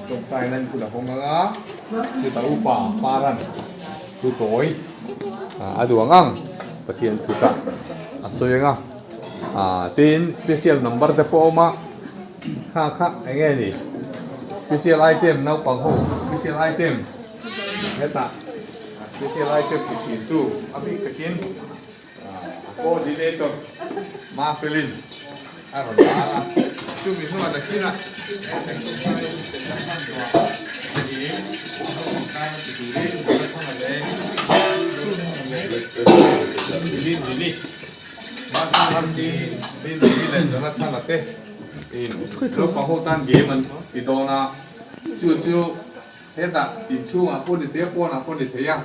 Tawngtaina in kut a hawng ang a, chutah upa Paran thu tawi a duang ang Pathian thuchah a sawi ang a, tin special number te pawh a awm a, kha kha eng nge ni special item naupang ho special item hetah special item ti thin tu a bik takin Coordinator Mafelin a rawn lar a, chumi hnuah nakinah he Sanctuary Center hmanruah niin naupang tana ti turin Zorathanga leh Lindini, Martin Lindini leh Jonathana te in naupang ho tan game an ti dawn a, chu chu Hetah inchhungah pawh ni thei a, pawnah pawh ni thei a,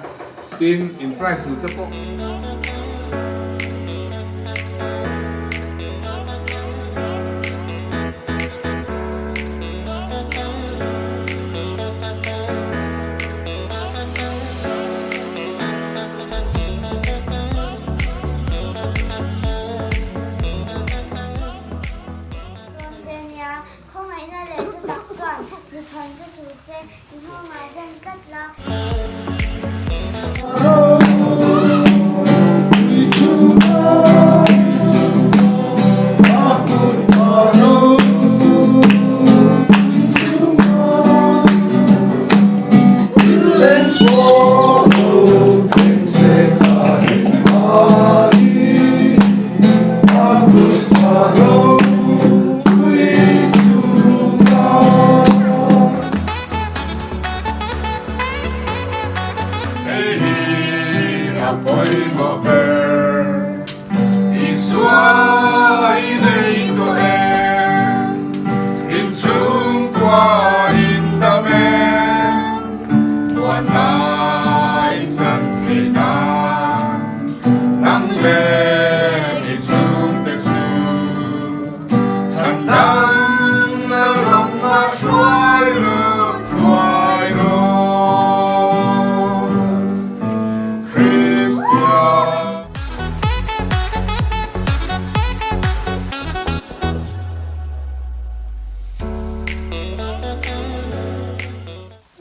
tin in prize duh te pawh. Khawngaihna leh thutak chuan hnuchhawn chu suh se, i nghawngah zen tlat la.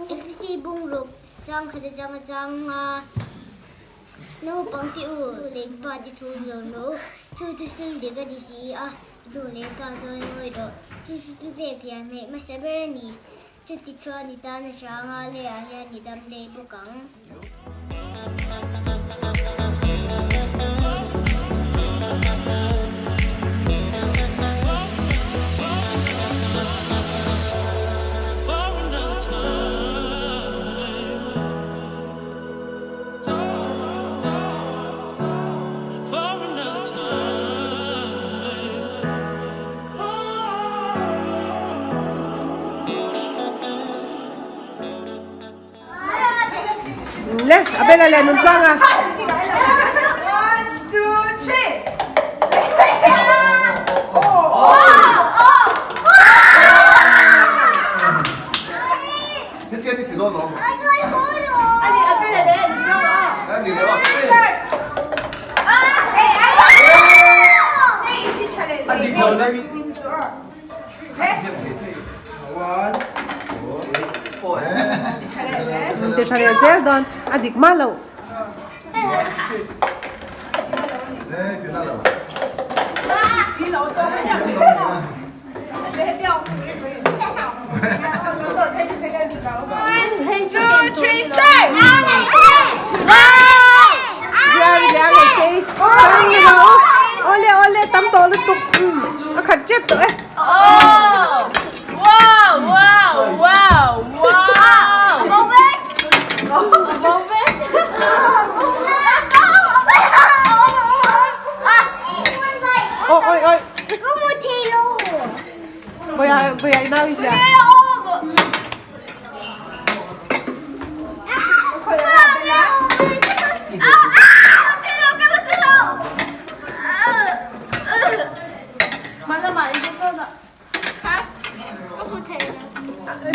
Efesi bungruk chang khat atanga chang a naupang te u leh pa te thu zawm rawh u. Chu chu sil dik a ni si a, nu leh pa chuan ngawi rawh. Chu chu chu pek lian hmeih hmasa ber a ni. Chuti chuan i tan atanga leiah hian i dam leh bawk ang. Le, a bela le nun tlang a. One, two, three. Ti tha leh zel dawn a dik mah loh. Awle awle tam tawh lutuk a khat tep tawh e. Ôi ôi ôi. Bây giờ nào đi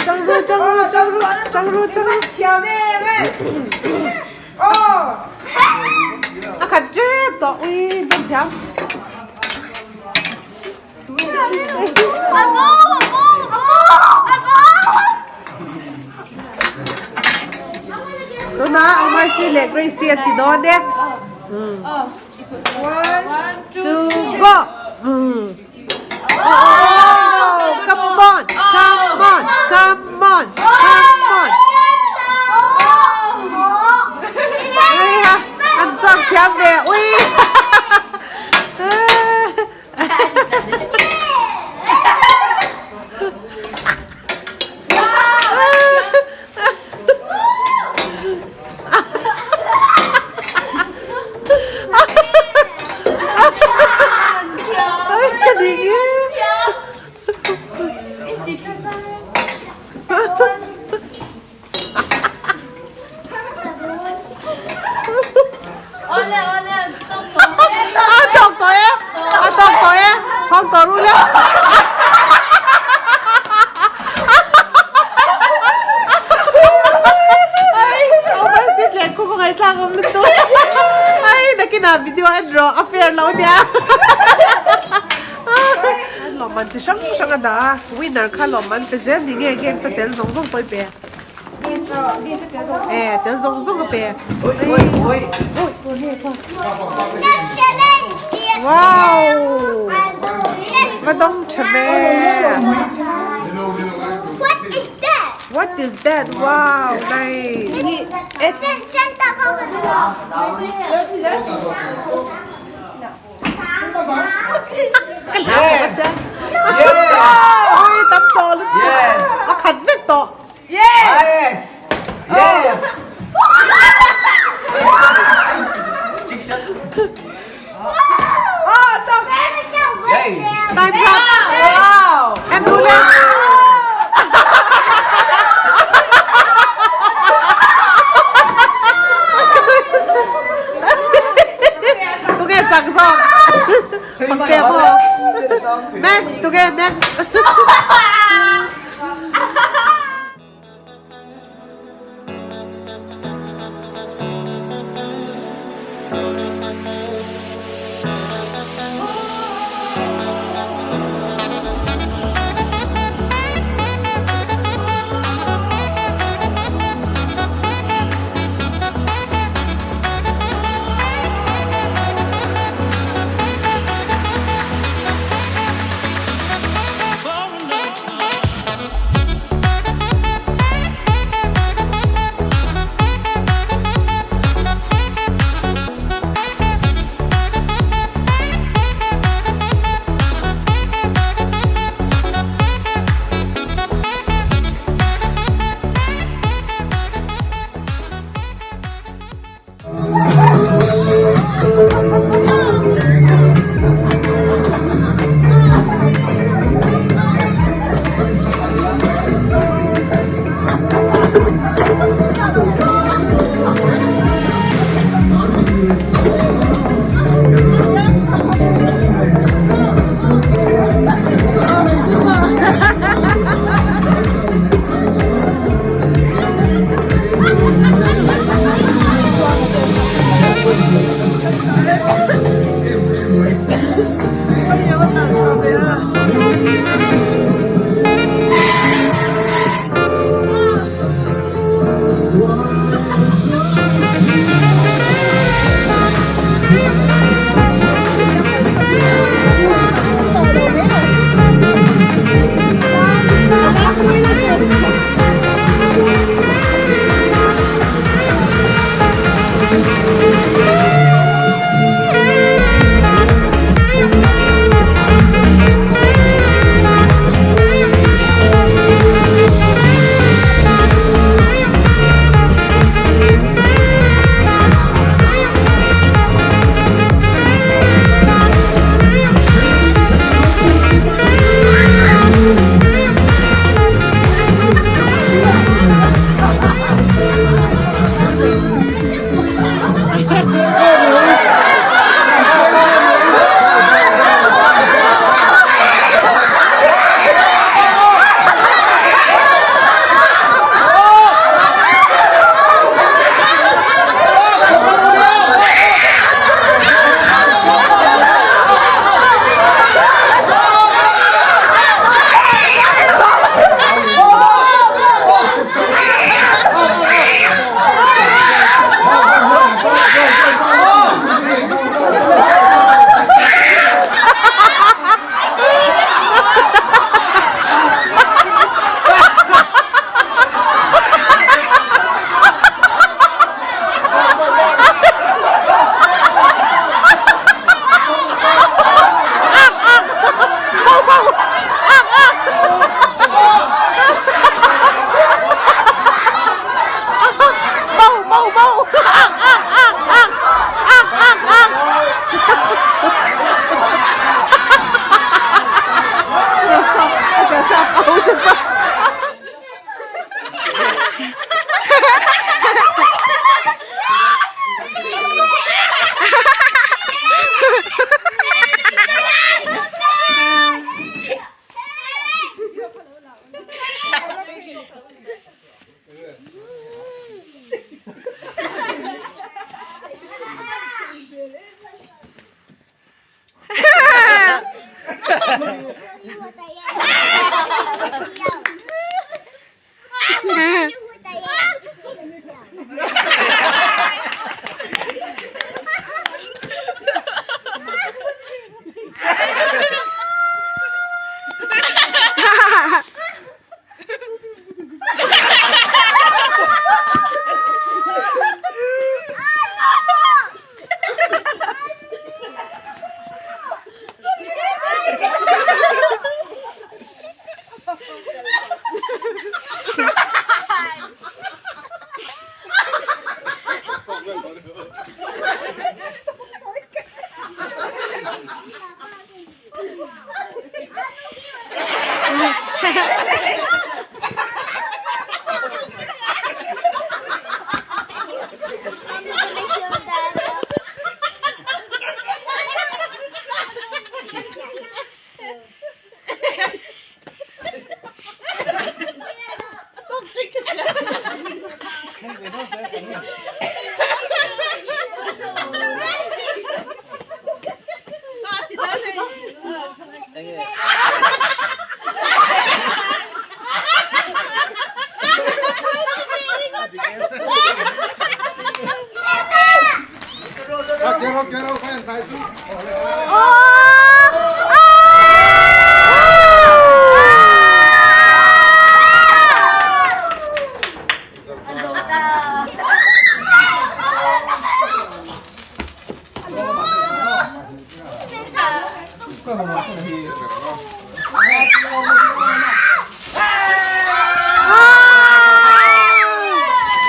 Changru changru changru changru changru. A khat tep tawh ui zam thiam. leh Gracie an ti dawn e. One, two, go! Oh, come on, come on, come on, come on. An zawk thiam ve, ui. A tawk tawh e, a tawk tawh e, hawng tawh ru le. Video en rawh a fair lo nia lawmman chi hrang hrang a dah a winner kha lawmman pe zel ni nge games a tel zawng zawng pawh i pe e tel zawng zawng a pe wow va dawng tha ve What is that? What is that? Wow, nice. Yes! Oi, tam tawh lutuk. Yes! A khat vek tawh. Yes! Yes! Yay! Time's up. Wow! And who left? Tunge chak zawk. Pakte maw? Next, tunge next.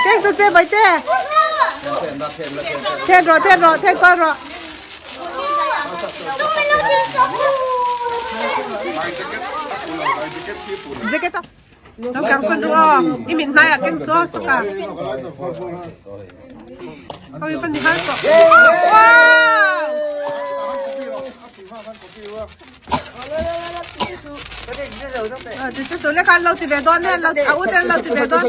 Keng ta che Baihte. Then rawh then rawh then kual rawh. Jacket a. Lo kang sawn ru aw. I mit hnaiah keng su aw sawk a. Oi van ni har tawh. Wow! Chu chu le khan lo ti ve dawn nen lo a u ten lo ti ve dawn.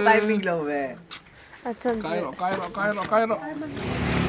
Timing lo ve. Kai rawh kai rawh kai rawh kai rawh.